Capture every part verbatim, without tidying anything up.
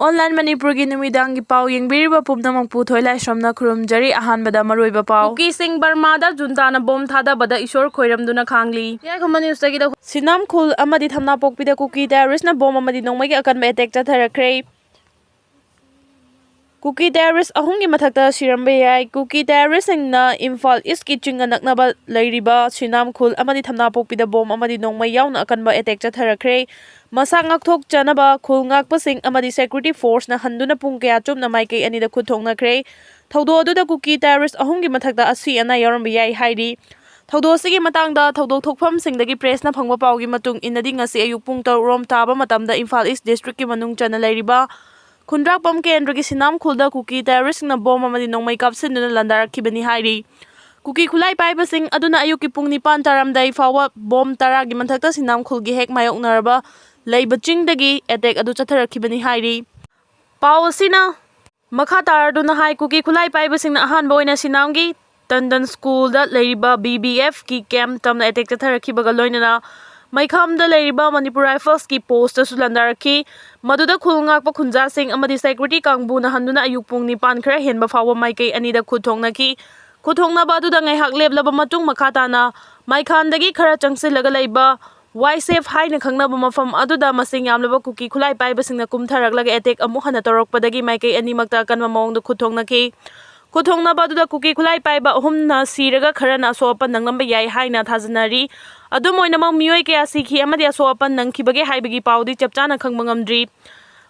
Online ꯃꯅꯤꯄꯨꯔꯒꯤ ꯅꯨꯃꯤꯗꯥꯡꯒꯤ ꯄꯥꯎ ꯌꯦꯡꯕꯤꯔꯤꯕ ꯄꯨꯝꯅꯃꯛꯄꯨ ꯊꯣꯏꯂꯥꯏꯁ꯭ꯔꯝꯅ ꯈꯨꯔꯨꯝꯖꯔꯤ꯫ ꯑꯍꯥꯟꯕꯗ ꯃꯔꯨꯑꯣꯏꯕ ꯄꯥꯎ꯫ ꯀꯨꯀꯤꯁꯤꯡ ꯕꯔꯃꯥꯗ ꯖꯨꯟꯇꯥꯅ ꯕꯣꯝ ꯊꯥꯗꯕꯗ ꯏꯁꯣꯔ ꯈꯣꯏꯔꯝꯗꯨꯅ ꯈꯥꯡꯂꯤ꯫ ꯌꯥꯏꯐꯕ ꯅ꯭ꯌꯨꯁꯇꯒꯤ ꯂꯧ-, ꯁꯤꯅꯥꯝ ꯈꯨꯜ ꯑꯃꯗꯤ ꯊꯝꯅꯥꯄꯣꯛꯄꯤꯗ ꯀꯨꯀꯤ terroristꯅ ꯕꯣꯝ ꯑꯃꯗꯤ ꯅꯣꯡꯃꯩꯒꯤ ꯑꯀꯟꯕ attack ꯆꯠꯊꯔꯛꯈ꯭ꯔꯦ꯫ ꯀꯨꯀꯤ terrorist ꯑꯍꯨꯝꯒꯤ ꯃꯊꯛꯇ ꯁꯤꯔꯝꯕ ꯌꯥꯏ꯫ ꯀꯨꯀꯤ terroristꯁꯤꯡꯅ ꯏꯝꯐꯥꯜ Eastꯀꯤ ꯆꯤꯡꯒ ꯅꯛꯅꯕ ꯂꯩꯔꯤꯕ ꯁꯤꯅꯥꯝ ꯈꯨꯜ ꯑꯃꯗꯤ ꯊꯝꯅꯥꯄꯣꯛꯄꯤꯗ ꯕꯣꯝ ꯑꯃꯗꯤ ꯅꯣꯡꯃꯩ ꯌꯥꯎꯅ ꯑꯀꯟꯕ attack ꯆꯠꯊꯔꯛꯈ꯭ꯔꯦ꯫ ꯃꯁꯥ ꯉꯥꯛꯊꯣꯛꯆꯅꯕ ꯈꯨꯜ ꯉꯥꯛꯄꯁꯤꯡ ꯑꯃꯗꯤ security forceꯅ ꯍꯟꯗꯨꯅ ꯄꯨꯡ ꯀꯌꯥ ꯆꯨꯞꯅ ꯃꯥꯏꯀꯩ ꯑꯅꯤꯗ ꯈꯨꯠ ꯊꯣꯛꯅꯈ꯭ꯔꯦ꯫ ꯊꯧꯗꯣꯛ ꯑꯗꯨꯗ ꯀꯨꯀꯤ terrorist ꯑꯍꯨꯝꯒꯤ ꯃꯊꯛꯇ ꯑꯁꯤ ꯑꯅꯥ ꯌꯥꯎꯔꯝꯕ ꯌꯥꯏ ꯍꯥꯏꯔꯤ꯫ ꯊꯧꯗꯣꯛ ꯑꯁꯤꯒꯤ ꯃꯇꯥꯡꯗ ꯊꯧꯗꯣꯛ ꯊꯣꯛꯐꯝꯁꯤꯡꯗꯒꯤ pressꯅ ꯐꯪꯕ ꯄꯥꯎꯒꯤ ꯃꯇꯨꯡ ꯏꯟꯅꯗꯤ, ꯉꯁꯤ ꯑꯌꯨꯛ ꯄꯨꯡ ꯇꯔꯨꯛ ꯔꯣꯝ ꯇꯥꯕ ꯃꯇꯝꯗ ꯏꯝꯐꯥꯜ East districtꯀꯤ ꯃꯅꯨꯡ ꯆꯟꯅ ꯂꯩꯔꯤꯕ ꯈꯨꯟꯗ꯭ꯔꯥꯛꯄꯝ ꯀꯦꯟꯗ꯭ꯔꯒꯤ ꯁꯤꯅꯥꯝ ꯈꯨꯜꯗ ꯀꯨꯀꯤ terroristꯁꯤꯡꯅ ꯕꯣꯝ ꯑꯃꯗꯤ ꯅꯣꯡꯃꯩ ꯀꯥꯞꯁꯤꯟꯗꯨꯅ ꯂꯥꯟꯗꯥꯔꯛꯈꯤꯕꯅꯤ ꯍꯥꯏꯔꯤ꯫ ꯀꯨꯀꯤ ꯈꯨꯠꯂꯥꯏ ꯄꯥꯏꯕꯁꯤꯡ ꯑꯗꯨꯅ ꯑꯌꯨꯛꯀꯤ ꯄꯨꯡ ꯅꯤꯄꯥꯟ ꯇꯥꯔꯝꯗꯥꯏ ꯐꯥꯎꯕ ꯕꯣꯝ ꯇꯔꯥꯒꯤ ꯃꯊꯛꯇ ꯁꯤꯅꯥꯝ ꯈꯨꯜꯒꯤ ꯍꯦꯛ ꯃꯥꯌꯣꯛꯅꯔꯕ ꯂꯩꯕ ꯆꯤꯡꯗꯒꯤ attack ꯑꯗꯨ ꯆꯠꯊꯔꯛꯈꯤꯕꯅꯤ ꯍꯥꯏꯔꯤ꯫ ꯄꯥꯎ ꯑꯁꯤꯅ ꯃꯈꯥ ꯇꯥꯔꯗꯨꯅ ꯍꯥꯏ, ꯀꯨꯀꯤ ꯈꯨꯠꯂꯥꯏ ꯄꯥꯏꯕꯁꯤꯡꯅ ꯑꯍꯥꯟꯕ ꯑꯣꯏꯅ ꯁꯤꯅꯥꯝꯒꯤ ꯇꯟꯗꯟ ꯁ꯭ꯀꯨꯜꯗ ꯂꯩꯔꯤꯕ BBFꯀꯤ camp ꯇꯝꯅ attack ꯆꯠꯊꯔꯛꯈꯤꯕꯒ ꯂꯣꯏꯅꯅ ꯃꯩꯈꯥꯝꯗ ꯂꯩꯔꯤꯕ ꯃꯅꯤꯄꯨꯔ Riflesꯀꯤ postꯇꯁꯨ ꯂꯥꯟꯗꯥꯔꯛꯈꯤ꯫ ꯃꯗꯨꯗ ꯈꯨꯜ ꯉꯥꯛꯄ ꯈꯨꯟꯖꯥꯁꯤꯡ ꯑꯃꯗꯤ security ꯀꯥꯡꯕꯨꯅ ꯍꯟꯗꯨꯅ ꯑꯌꯨꯛ ꯄꯨꯡ ꯅꯤꯄꯥꯟ ꯈꯔ ꯍꯦꯟꯕ ꯐꯥꯎꯕ ꯃꯥꯏꯀꯩ ꯑꯅꯤꯗ ꯈꯨꯠ ꯊꯣꯛꯅꯈꯤ꯫ ꯈꯨꯠ ꯊꯣꯛꯅꯕ ꯑꯗꯨꯗ ꯉꯥꯏꯍꯥꯛ ꯂꯦꯞꯂꯕ ꯃꯇꯨꯡ, ꯃꯈꯥ ꯇꯥꯅ ꯃꯩꯈꯥꯝꯗꯒꯤ ꯈꯔ ꯆꯪꯁꯤꯜꯂꯒ ꯂꯩꯕ ꯋꯥꯏ ꯁꯦꯐ ꯍꯥꯏꯅ ꯈꯪꯅꯕ ꯃꯐꯝ ꯑꯗꯨꯗ ꯃꯁꯤꯡ ꯌꯥꯝꯂꯕ ꯀꯨꯀꯤ ꯈꯨꯠꯂꯥꯏ ꯄꯥꯏꯕꯁꯤꯡꯅ ꯀꯨꯝꯊꯔꯛꯂꯒ attack ꯑꯃꯨꯛ ꯍꯟꯅ ꯇꯧꯔꯛꯄꯗꯒꯤ ꯃꯥꯏꯀꯩ ꯑꯅꯤꯃꯛꯇ ꯑꯀꯟꯕ ꯃꯑꯣꯡꯗ ꯈꯨꯠ ꯊꯣꯛꯅꯈꯤ꯫ ꯈꯨꯠ ꯊꯣꯛꯅꯕ ꯑꯗꯨꯗ ꯀꯨꯀꯤ ꯈꯨꯠꯂꯥꯏ ꯄꯥꯏꯕ ꯑꯍꯨꯝꯅ ꯁꯤꯔꯒ ꯈꯔꯅ ꯑꯁꯣꯛ ꯑꯄꯟ ꯅꯪꯂꯝꯕ ꯌꯥꯏ ꯍꯥꯏꯅ ꯊꯥꯖꯅꯔꯤ꯫ ꯑꯗꯨꯝ ꯑꯣꯏꯅꯃꯛ, ꯃꯤꯑꯣꯏ ꯀꯌꯥ ꯁꯤꯈꯤ ꯑꯃꯗꯤ ꯑꯁꯣꯛ ꯑꯄꯟ ꯅꯪꯈꯤꯕꯒꯦ ꯍꯥꯏꯕꯒꯤ ꯄꯥꯎꯗꯤ ꯆꯞ ꯆꯥꯅ ꯈꯪꯕ ꯉꯝꯗ꯭ꯔꯤ꯫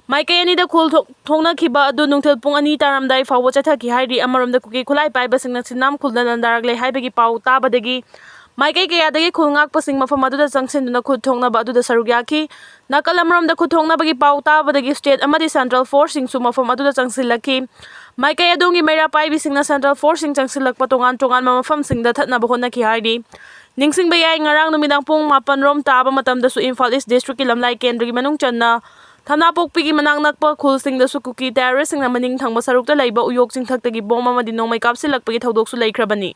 ꯃꯥꯏꯀꯩ ꯑꯅꯤꯗ ꯈꯨꯜ ꯊꯣꯛ-, ꯊꯣꯛꯅꯈꯤꯕ ꯑꯗꯨ ꯅꯨꯡꯊꯤꯜ ꯄꯨꯡ ꯑꯅꯤ ꯇꯥꯔꯝꯗꯥꯏ ꯐꯥꯎꯕ ꯆꯠꯊꯈꯤ ꯍꯥꯏꯔꯤ꯫ ꯑꯃꯔꯣꯝꯗ, ꯀꯨꯀꯤ ꯈꯨꯠꯂꯥꯏ ꯄꯥꯏꯕꯁꯤꯡꯅ ꯁꯤꯅꯥꯝ ꯈꯨꯜꯗ ꯂꯥꯟꯗꯥꯔꯛꯂꯦ ꯍꯥꯏꯕꯒꯤ ꯄꯥꯎ ꯇꯥꯕꯗꯒꯤ ꯃꯥꯏꯀꯩ ꯀꯌꯥꯗꯒꯤ ꯈꯨꯜ ꯉꯥꯛꯄꯁꯤꯡ ꯃꯐꯝ ꯑꯗꯨꯗ ꯆꯪꯁꯤꯟꯗꯨꯅ ꯈꯨꯠ ꯊꯣꯛꯅꯕ ꯑꯗꯨꯗ ꯁꯔꯨꯛ ꯌꯥꯈꯤ꯫ ꯅꯥꯀꯜ ꯑꯃꯔꯣꯝꯗ, ꯈꯨꯠ ꯊꯣꯛꯅꯕꯒꯤ ꯄꯥꯎ ꯇꯥꯕꯗꯒꯤ state ꯑꯃꯗꯤ central forceꯁꯤꯡꯁꯨ ꯃꯐꯝ ꯑꯗꯨꯗ ꯆꯪꯁꯤꯜꯂꯛꯈꯤ꯫ ꯃꯥꯏꯀꯩ ꯑꯗꯣꯝꯒꯤ ꯃꯩꯔꯥ ꯄꯥꯏꯕꯤꯁꯤꯡꯅ central forceꯁꯤꯡ ꯆꯪꯁꯤꯜꯂꯛꯄ ꯇꯣꯉꯥꯟ ꯇꯣꯉꯥꯟꯕ ꯃꯐꯝꯁꯤꯡꯗ ꯊꯠꯅꯕ ꯍꯣꯠꯅꯈꯤ ꯍꯥꯏꯔꯤ꯫ ꯅꯤꯡꯁꯤꯡꯕ ꯌꯥꯏ, ꯉꯔꯥꯡ ꯅꯨꯃꯤꯗꯥꯡ ꯄꯨꯡ ꯃꯥꯄꯟ ꯔꯣꯝ ꯇꯥꯕ ꯃꯇꯝꯗꯁꯨ ꯏꯝꯐꯥꯜ East districtꯀꯤ ꯂꯝꯂꯥꯏ ꯀꯦꯟꯗ꯭ꯔꯒꯤ ꯃꯅꯨꯡ ꯆꯟꯅ ꯊꯝꯅꯥꯄꯣꯛꯄꯤꯒꯤ ꯃꯅꯥꯛ ꯅꯛꯄ ꯈꯨꯜꯁꯤꯡꯗꯁꯨ ꯀꯨꯀꯤ terroristꯁꯤꯡꯅ ꯃꯅꯤꯡ ꯊꯪꯕ ꯁꯔꯨꯛꯇ ꯂꯩꯕ ꯎꯌꯣꯛ ꯆꯤꯡꯊꯛꯇꯒꯤ ꯕꯣꯝ ꯑꯃꯗꯤ ꯅꯣꯡꯃꯩ ꯀꯥꯞꯁꯤꯜꯂꯛꯄꯒꯤ ꯊꯧꯗꯣꯛꯁꯨ ꯂꯩꯈ꯭ꯔꯕꯅꯤ꯫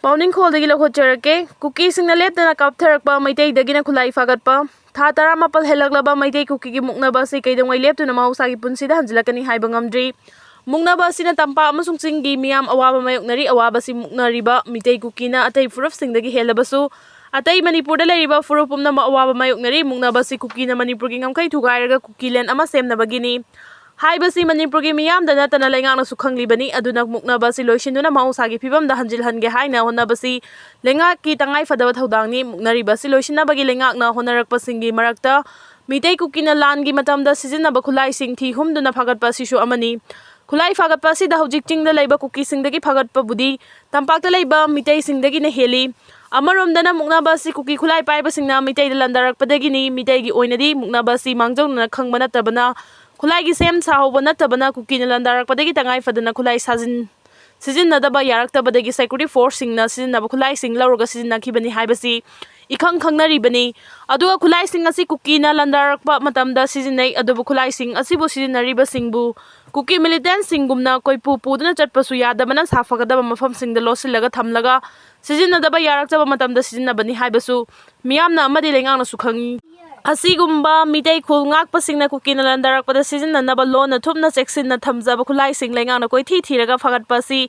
ꯄꯥꯎꯅꯤꯡꯈꯣꯜꯗꯒꯤ ꯂꯧꯈꯠꯆꯔꯛꯀꯦ꯫ ꯀꯨꯀꯤꯁꯤꯡꯅ ꯂꯦꯞꯇꯅ ꯀꯥꯞꯊꯔꯛꯄ ꯃꯩꯇꯩꯗꯒꯤꯅ ꯈꯨꯠꯂꯥꯏ ꯐꯥꯒꯠꯄ꯫ ꯊꯥ ꯇꯔꯥꯃꯥꯄꯜ ꯍꯦꯜꯂꯛꯂꯕ ꯃꯩꯇꯩ ꯀꯨꯀꯤꯒꯤ ꯃꯨꯛꯅꯕ ꯑꯁꯤ ꯀꯩꯗꯧꯉꯩ ꯂꯦꯞꯇꯨꯅ ꯃꯍꯧꯁꯥꯒꯤ ꯄꯨꯟꯁꯤꯗ ꯍꯟꯖꯤꯜꯂꯛꯀꯅꯤ ꯍꯥꯏꯕ ꯉꯝꯗ꯭ꯔꯤ꯫ ꯃꯨꯛꯅꯕ ꯑꯁꯤꯅ ꯇꯝꯄꯥꯛ ꯑꯃꯁꯨꯡ ꯆꯤꯡꯒꯤ ꯃꯤꯌꯥꯝ ꯑꯋꯥꯕ ꯃꯥꯌꯣꯛꯅꯔꯤ꯫ ꯑꯋꯥꯕ ꯑꯁꯤ ꯃꯨꯛꯅꯔꯤꯕ ꯃꯤꯇꯩ ꯀꯨꯀꯤꯅ ꯑꯇꯩ ꯐꯨꯔꯨꯞꯁꯤꯡꯗꯒꯤ ꯍꯦꯜꯂꯕꯁꯨ, ꯑꯇꯩ ꯃꯅꯤꯄꯨꯔꯗ ꯂꯩꯔꯤꯕ ꯐꯨꯔꯨꯞ ꯄꯨꯝꯅꯃꯛ ꯑꯋꯥꯕ ꯃꯥꯌꯣꯛꯅꯔꯤ꯫ ꯃꯨꯛꯅꯕ ꯑꯁꯤ ꯀꯨꯀꯤꯅ ꯃꯅꯤꯄꯨꯔꯒꯤ ꯉꯝꯈꯩ ꯊꯨꯒꯥꯏꯔꯒ ꯀꯨꯀꯤꯂꯦꯟ ꯑꯃ ꯁꯦꯝꯅꯕꯒꯤꯅꯤ ꯍꯥꯏꯕꯁꯤ ꯃꯅꯤꯄꯨꯔꯒꯤ ꯃꯤꯌꯥꯝꯗ ꯅꯠꯇꯅ ꯂꯩꯉꯥꯛꯅꯁꯨ ꯈꯪꯂꯤꯕꯅꯤ꯫ ꯑꯗꯨꯅ ꯃꯨꯛꯅꯕ ꯑꯁꯤ ꯂꯣꯏꯁꯤꯟꯗꯨꯅ ꯃꯍꯧꯁꯥꯒꯤ ꯐꯤꯕꯝꯗ ꯍꯟꯖꯤꯜꯍꯟꯒꯦ ꯍꯥꯏꯅ ꯍꯣꯠꯅꯕꯁꯤ ꯂꯩꯉꯥꯛꯀꯤ ꯇꯉꯥꯏ ꯐꯗꯕ ꯊꯧꯗꯥꯡꯅꯤ꯫ ꯃꯨꯛꯅꯔꯤꯕ ꯑꯁꯤ ꯂꯣꯏꯁꯤꯟꯅꯕꯒꯤ ꯂꯩꯉꯥꯛꯅ ꯍꯣꯠꯅꯔꯛꯄꯁꯤꯡꯒꯤ ꯃꯔꯛꯇ ꯃꯤꯇꯩ ꯀꯨꯀꯤꯅ ꯂꯥꯟꯒꯤ ꯃꯇꯝꯗ ꯁꯤꯖꯤꯟꯅꯕ ꯈꯨꯠꯂꯥꯏꯁꯤꯡ ꯊꯤ ꯍꯨꯝꯗꯨꯅ ꯐꯥꯒꯠꯄ ꯑꯁꯤꯁꯨ ꯑꯃꯅꯤ꯫ ꯈꯨꯠꯂꯥꯏ ꯐꯥꯒꯠꯄ ꯑꯁꯤꯗ ꯍꯧꯖꯤꯛ ꯆꯤꯡꯗ ꯂꯩꯕ ꯀꯨꯀꯤꯁꯤꯡꯗꯒꯤ ꯐꯥꯒꯠꯄꯕꯨꯗꯤ ꯇꯝꯄꯥꯛꯇ ꯂꯩꯕ ꯃꯤꯇꯩꯁꯤꯡꯗꯒꯤꯅ ꯍꯦꯜꯂꯤ꯫ ꯑꯃꯔꯣꯝꯗꯅ ꯃꯨꯛꯅꯕ ꯑꯁꯤ ꯀꯨꯀꯤ ꯈꯨꯠꯂꯥꯏ ꯄꯥꯏꯕꯁꯤꯡꯅ ꯃꯤꯇꯩꯗ ꯂꯥꯟꯗꯥꯔꯛꯄꯗꯒꯤꯅꯤ꯫ ꯃꯤꯇꯩꯒꯤ ꯑꯣꯏꯅꯗꯤ ꯃꯨꯛꯅꯕ ꯑꯁꯤ ꯃꯥꯡꯖꯧꯅꯅ ꯈꯪꯕ ꯅꯠꯇꯕꯅ, ꯈꯨꯠꯂꯥꯏꯒꯤ ꯁꯦꯝ ꯁꯥꯍꯧꯕ ꯅꯠꯇꯕꯅ, ꯀꯨꯀꯤꯅ ꯂꯥꯟꯗꯥꯔꯛꯄꯗꯒꯤ ꯇꯉꯥꯏ ꯐꯗꯅ ꯈꯨꯠꯂꯥꯏ ꯁꯥꯖꯤꯟ-, ꯁꯤꯖꯤꯟꯅꯗꯕ ꯌꯥꯔꯛꯇꯕꯗꯒꯤ security forceꯁꯤꯡꯅ ꯁꯤꯖꯤꯟꯅꯕ ꯈꯨꯠꯂꯥꯏꯁꯤꯡ ꯂꯧꯔꯒ ꯁꯤꯖꯤꯟꯅꯈꯤꯕꯅꯤ ꯍꯥꯏꯕꯁꯤ ꯏꯈꯪ ꯈꯪꯅꯔꯤꯕꯅꯤ꯫ ꯑꯗꯨꯒ ꯈꯨꯠꯂꯥꯏꯁꯤꯡ ꯑꯁꯤ ꯀꯨꯀꯤꯅ ꯂꯥꯟꯗꯥꯔꯛꯄ ꯃꯇꯝꯗ ꯁꯤꯖꯤꯟꯅꯩ꯫ ꯑꯗꯨꯕꯨ ꯈꯨꯠꯂꯥꯏꯁꯤꯡ ꯑꯁꯤꯕꯨ ꯁꯤꯖꯤꯟꯅꯔꯤꯕꯁꯤꯡꯕꯨ ꯀꯨꯀꯤ militantꯁꯤꯡꯒꯨꯝꯅ ꯀꯣꯏꯄꯨ ꯄꯨꯗꯨꯅ ꯆꯠꯄꯁꯨ ꯌꯥꯗꯕꯅ ꯁꯥꯐꯒꯗꯕ ꯃꯐꯝꯁꯤꯡꯗ ꯂꯣꯠꯁꯤꯜꯂꯒ ꯊꯝꯂꯒ ꯁꯤꯖꯤꯟꯅꯗꯕ ꯌꯥꯔꯛꯇꯕ ꯃꯇꯝꯗ ꯁꯤꯖꯤꯟꯅꯕꯅꯤ ꯍꯥꯏꯕꯁꯨ ꯃꯤꯌꯥꯝꯅ ꯑꯃꯗꯤ ꯂꯩꯉꯥꯛꯅꯁꯨ ꯈꯪꯏ꯫ ꯑꯁꯤꯒꯨꯝꯕ ꯃꯤꯇꯩ ꯈꯨꯜ ꯉꯥꯛꯄꯁꯤꯡꯅ ꯀꯨꯀꯤꯅ ꯂꯥꯟꯗꯥꯔꯛꯄꯗ ꯁꯤꯖꯤꯟꯅꯅꯕ ꯂꯣꯟꯅ ꯊꯨꯞꯅ ꯆꯦꯛꯁꯤꯟꯅ ꯊꯝꯖꯕ ꯈꯨꯠꯂꯥꯏꯁꯤꯡ ꯂꯩꯉꯥꯛꯅ ꯀꯣꯏꯊꯤ ꯊꯤꯔꯒ ꯐꯥꯒꯠꯄ ꯑꯁꯤ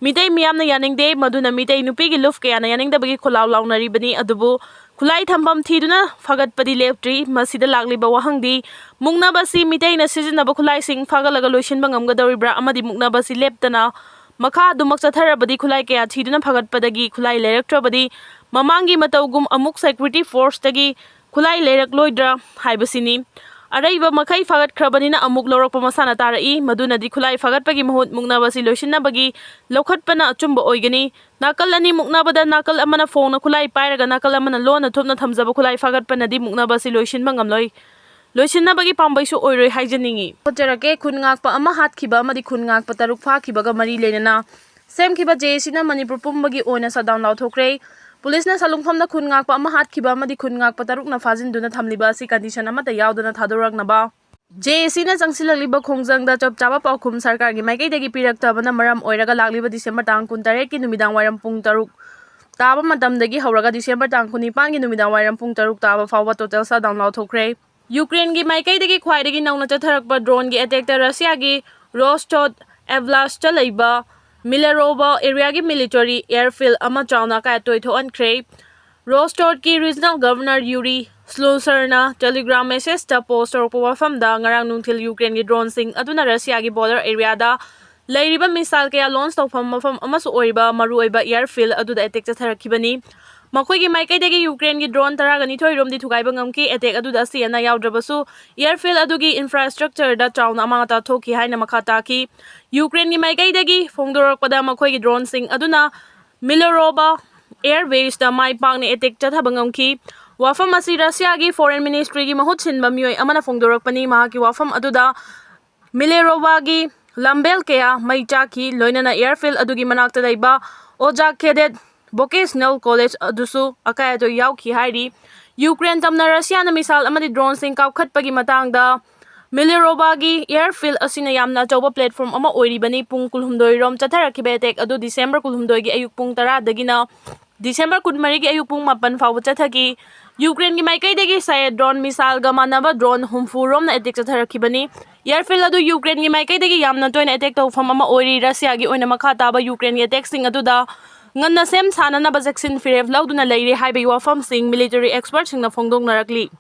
ꯃꯤꯇꯩ ꯃꯤꯌꯥꯝꯅ ꯌꯥꯅꯤꯡꯗꯦ꯫ ꯃꯗꯨꯅ ꯃꯤꯇꯩ ꯅꯨꯄꯤꯒꯤ ꯂꯨꯞ ꯀꯌꯥꯅ ꯌꯥꯅꯤꯡꯗꯕꯒꯤ ꯈꯣꯜꯂꯥꯎ ꯂꯥꯎꯅꯔꯤꯕꯅꯤ꯫ ꯑꯗꯨꯕꯨ ꯈꯨꯠꯂꯥꯏ ꯊꯝꯐꯝ ꯊꯤꯗꯨꯅ ꯐꯥꯒꯠꯄꯗꯤ ꯂꯦꯞꯇ꯭ꯔꯤ꯫ ꯃꯁꯤꯗ ꯂꯥꯛꯂꯤꯕ ꯋꯥꯍꯪꯗꯤ, ꯃꯨꯛꯅꯕ ꯑꯁꯤ ꯃꯤꯇꯩꯅ ꯁꯤꯖꯤꯟꯅꯕ ꯈꯨꯠꯂꯥꯏꯁꯤꯡ ꯐꯥꯒꯠꯂꯒ ꯂꯣꯏꯁꯤꯟꯕ ꯉꯝꯒꯗꯧꯔꯤꯕ꯭ꯔꯥ? ꯑꯃꯗꯤ ꯃꯨꯛꯅꯕ ꯑꯁꯤ ꯂꯦꯞꯇꯅ ꯃꯈꯥ ꯑꯗꯨꯃꯛ ꯆꯠꯊꯔꯕꯗꯤ ꯈꯨꯠꯂꯥꯏ ꯀꯌꯥ ꯊꯤꯗꯨꯅ ꯐꯥꯒꯠꯄꯗꯒꯤ ꯈꯨꯠꯂꯥꯏ ꯂꯩꯔꯛꯇ꯭ꯔꯕꯗꯤ ꯃꯃꯥꯡꯒꯤ ꯃꯇꯧꯒꯨꯝ ꯑꯃꯨꯛ security forceꯇꯒꯤ ꯈꯨꯠꯂꯥꯏ ꯂꯩꯔꯛꯂꯣꯏꯗ꯭ꯔꯥ ꯍꯥꯏꯕꯁꯤꯅꯤ꯫ ꯑꯔꯩꯕ ꯃꯈꯩ ꯐꯥꯒꯠꯈ꯭ꯔꯕꯅꯤꯅ ꯑꯃꯨꯛ ꯂꯧꯔꯛꯄ ꯃꯁꯥꯅ ꯇꯥꯔꯛꯏ꯫ ꯃꯗꯨꯅꯗꯤ ꯈꯨꯠꯂꯥꯏ ꯐꯥꯒꯠꯄꯒꯤ ꯃꯍꯨꯠ ꯃꯨꯛꯅꯕ ꯑꯁꯤ ꯂꯣꯏꯁꯤꯟꯅꯕꯒꯤ ꯂꯧꯈꯠꯄꯅ ꯑꯆꯨꯝꯕ ꯑꯣꯏꯒꯅꯤ꯫ ꯅꯥꯀꯜ ꯑꯅꯤ ꯃꯨꯛꯅꯕꯗ ꯅꯥꯀꯜ ꯑꯃꯅ ꯐꯣꯡꯅ ꯈꯨꯠꯂꯥꯏ ꯄꯥꯏꯔꯒ ꯅꯥꯀꯜ ꯑꯃꯅ ꯂꯣꯟꯅ ꯊꯨꯞꯅ ꯊꯝꯖꯕ ꯈꯨꯠꯂꯥꯏ ꯐꯥꯒꯠꯄꯅꯗꯤ ꯃꯨꯛꯅꯕ ꯑꯁꯤ ꯂꯣꯏꯁꯤꯟꯕ ꯉꯝꯂꯣꯏ꯫ ꯂꯣꯏꯁꯤꯟꯅꯕꯒꯤ ꯄꯥꯝꯕꯩꯁꯨ ꯑꯣꯏꯔꯣꯏ ꯍꯥꯏꯖꯅꯤꯡꯏ꯫ ꯍꯣꯠꯆꯔꯛꯀꯦ꯫ ꯈꯨꯟ ꯉꯥꯛꯄ ꯑꯃ ꯍꯥꯠꯈꯤꯕ ꯑꯃꯗꯤ ꯈꯨꯟ ꯉꯥꯛꯄ ꯇꯔꯨꯛ ꯐꯥꯈꯤꯕꯒ ꯃꯔꯤ ꯂꯩꯅꯅ ꯁꯦꯝꯈꯤꯕ JACꯅ ꯃꯅꯤꯄꯨꯔ ꯄꯨꯝꯕꯒꯤ ꯑꯣꯏꯅ shutdown ꯂꯥꯎꯊꯣꯛꯈ꯭ꯔꯦ꯫ ꯄꯨꯂꯤꯁꯅ ꯁꯂꯨꯡꯐꯝꯗ ꯈꯨꯟ ꯉꯥꯛꯄ ꯑꯃ ꯍꯥꯠꯈꯤꯕ ꯑꯃꯗꯤ ꯈꯨꯟ ꯉꯥꯛꯄ ꯇꯔꯨꯛꯅ ꯐꯥꯖꯤꯟꯗꯨꯅ ꯊꯝꯂꯤꯕ ꯑꯁꯤ condition ꯑꯃꯠꯇ ꯌꯥꯎꯗꯅ ꯊꯥꯗꯣꯔꯛꯅꯕ ꯖꯦ ꯑꯦ ꯁꯤꯅ ꯆꯪꯁꯤꯜꯂꯛꯂꯤꯕ ꯈꯣꯡꯖꯪꯗ ꯆꯞ ꯆꯥꯕ ꯄꯥꯎꯈꯨꯝ ꯁꯔꯀꯥꯔꯒꯤ ꯃꯥꯏꯀꯩꯗꯒꯤ ꯄꯤꯔꯛꯇꯕꯅ ꯃꯔꯝ ꯑꯣꯏꯔꯒ ꯂꯥꯛꯂꯤꯕ ꯗꯤꯁꯦꯝꯕꯔ ꯇꯥꯡ ꯀꯨꯟꯇꯔꯦꯠꯀꯤ ꯅꯨꯃꯤꯗꯥꯡ ꯋꯥꯏꯔꯝ ꯄꯨꯡ ꯇꯔꯨꯛ ꯇꯥꯕ ꯃꯇꯝꯗꯒꯤ ꯍꯧꯔꯒ ꯗꯤꯁꯦꯝꯕꯔ ꯇꯥꯡ ꯀꯨꯟꯅꯤꯄꯥꯟꯒꯤ ꯅꯨꯃꯤꯗꯥꯡ ꯋꯥꯏꯔꯝ ꯄꯨꯡ ꯇꯔꯨꯛ ꯇꯥꯕ ꯐꯥꯎꯕ total shutdown ꯂꯥꯎꯊꯣꯛꯈ꯭ꯔꯦ꯫ ꯌꯨꯀ꯭ꯔꯦꯟꯒꯤ ꯃꯥꯏꯀꯩꯗꯒꯤ ꯈ꯭ꯋꯥꯏꯗꯒꯤ ꯅꯧꯅ ꯆꯠꯊꯔꯛꯄ droneꯒꯤ attackꯇ ꯔꯁꯤꯌꯥꯒꯤ ꯔꯣꯁꯇꯣꯠ ꯑꯦꯚ꯭ꯂꯥꯁꯇ ꯂꯩꯕ ꯃꯤꯂꯦꯔꯣꯚ areaꯒꯤ military airfield ꯑꯃ ꯆꯥꯎꯅ ꯑꯀꯥꯏ ꯑꯇꯣꯏ ꯊꯣꯛꯍꯟꯈ꯭ꯔꯦ꯫ ꯔꯣꯁꯇꯣꯠꯀꯤ regional governor ꯌꯨꯔꯤ ꯁ꯭ꯂꯨꯁꯔꯅ Telegram messageꯇ post ꯇꯧꯔꯛꯄ ꯋꯥꯐꯝꯗ, ꯉꯔꯥꯡ ꯅꯨꯡꯊꯤꯜ ꯌꯨꯀ꯭ꯔꯦꯟꯒꯤ droneꯁꯤꯡ ꯑꯗꯨꯅ ꯔꯁꯤꯌꯥꯒꯤ border areaꯗ ꯂꯩꯔꯤꯕ missile ꯀꯌꯥ launch ꯇꯧꯐꯝ ꯃꯐꯝ ꯑꯃꯁꯨ ꯑꯣꯏꯔꯤꯕ ꯃꯔꯨꯑꯣꯏꯕ airfield ꯑꯗꯨꯗ attack ꯆꯠꯊꯔꯛꯈꯤꯕꯅꯤ꯫ ꯃꯈꯣꯏꯒꯤ ꯃꯥꯏꯀꯩꯗꯒꯤ ꯌꯨꯀ꯭ꯔꯦꯟꯒꯤ drone ꯇꯔꯥꯒ ꯅꯤꯊꯣꯏ ꯔꯣꯝꯗꯤ ꯊꯨꯒꯥꯏꯕ ꯉꯝꯈꯤ꯫ Attack ꯑꯗꯨꯗ ꯑꯁꯤ ꯑꯅꯥ ꯌꯥꯎꯗ꯭ꯔꯕꯁꯨ, airfield ꯑꯗꯨꯒꯤ infrastructureꯗ ꯆꯥꯎꯅ ꯑꯃꯥꯡ ꯑꯇꯥ ꯊꯣꯛꯈꯤ ꯍꯥꯏꯅ ꯃꯈꯥ ꯇꯥꯈꯤ꯫ ꯌꯨꯀ꯭ꯔꯦꯟꯒꯤ ꯃꯥꯏꯀꯩꯗꯒꯤ ꯐꯣꯡꯗꯣꯔꯛꯄꯗ, ꯃꯈꯣꯏꯒꯤ droneꯁꯤꯡ ꯑꯗꯨꯅ ꯃꯤꯂꯣꯔꯣꯚ air baseꯇ ꯃꯥꯏ ꯄꯥꯛꯅ attack ꯆꯠꯊꯕ ꯉꯝꯈꯤ꯫ ꯋꯥꯐꯝ ꯑꯁꯤ ꯔꯁꯤꯌꯥꯒꯤ foreign ministryꯒꯤ ꯃꯍꯨꯠ ꯁꯤꯟꯕ ꯃꯤꯑꯣꯏ ꯑꯃꯅ ꯐꯣꯡꯗꯣꯔꯛꯄꯅꯤ꯫ ꯃꯍꯥꯛꯀꯤ ꯋꯥꯐꯝ ꯑꯗꯨꯗ ꯃꯤꯂꯦꯔꯣꯚꯥꯒꯤ ꯂꯝꯕꯦꯜ ꯀꯌꯥ ꯃꯩ ꯆꯥꯛꯈꯤ, ꯂꯣꯏꯅꯅ airfield ꯑꯗꯨꯒꯤ ꯃꯅꯥꯛꯇ ꯂꯩꯕ ꯑꯣꯖꯥ ꯀꯦꯗꯦꯠ vocational college ꯑꯗꯨꯁꯨ ꯑꯀꯥꯏ ꯑꯇꯣꯏ ꯌꯥꯎꯈꯤ ꯍꯥꯏꯔꯤ꯫ ꯌꯨꯀ꯭ꯔꯦꯟ ꯇꯝꯅ ꯔꯁꯤꯌꯥꯅ missile ꯑꯃꯗꯤ droneꯁꯤꯡ ꯀꯥꯞꯈꯠꯄꯒꯤ ꯃꯇꯥꯡꯗ, ꯃꯤꯂꯦꯔꯣꯚꯥꯒꯤ airfield ꯑꯁꯤꯅ ꯌꯥꯝꯅ ꯑꯆꯧꯕ platform ꯑꯃ ꯑꯣꯏꯔꯤꯕꯅꯤ꯫ ꯄꯨꯡ ꯀꯨꯟꯍꯨꯝꯗꯣꯏ ꯔꯣꯝ ꯆꯠꯊꯔꯛꯈꯤꯕ attack ꯑꯗꯨ ꯗꯤꯁꯦꯝꯕꯔ ꯀꯨꯟꯍꯨꯝꯗꯣꯏꯒꯤ ꯑꯌꯨꯛ ꯄꯨꯡ ꯇꯔꯥꯗꯒꯤꯅ ꯗꯤꯁꯦꯝꯕꯔ ꯀꯨꯟꯃꯔꯤꯒꯤ ꯑꯌꯨꯛ ꯄꯨꯡ ꯃꯥꯄꯟ ꯐꯥꯎꯕ ꯆꯠꯊꯈꯤ꯫ ꯌꯨꯀ꯭ꯔꯦꯟꯒꯤ ꯃꯥꯏꯀꯩꯗꯒꯤ Shahed drone missileꯒ ꯃꯥꯟꯅꯕ drone ꯍꯨꯝꯐꯨ ꯔꯣꯝꯅ attack ꯆꯠꯊꯔꯛꯈꯤꯕꯅꯤ꯫ Airfield ꯑꯗꯨ ꯌꯨꯀ꯭ꯔꯦꯟꯒꯤ ꯃꯥꯏꯀꯩꯗꯒꯤ ꯌꯥꯝꯅ ꯇꯣꯏꯅ attack ꯇꯧꯐꯝ ꯑꯃ ꯑꯣꯏꯔꯤ꯫ ꯔꯁꯤꯌꯥꯒꯤ ꯑꯣꯏꯅ ꯃꯈꯥ ꯇꯥꯕ ꯌꯨꯀ꯭ꯔꯦꯟꯒꯤ attackꯁꯤꯡ ꯑꯗꯨꯗ ꯉꯟꯅ ꯁꯦꯝ ꯁꯥꯅꯅꯕ ꯆꯦꯛꯁꯤꯟ ꯐꯤꯔꯦꯞ ꯂꯧꯗꯨꯅ ꯂꯩꯔꯤ ꯍꯥꯏꯕꯒꯤ ꯋꯥꯐꯝꯁꯤꯡ military expertꯁꯤꯡꯅ ꯐꯣꯡꯗꯣꯛꯅꯔꯛꯂꯤ꯫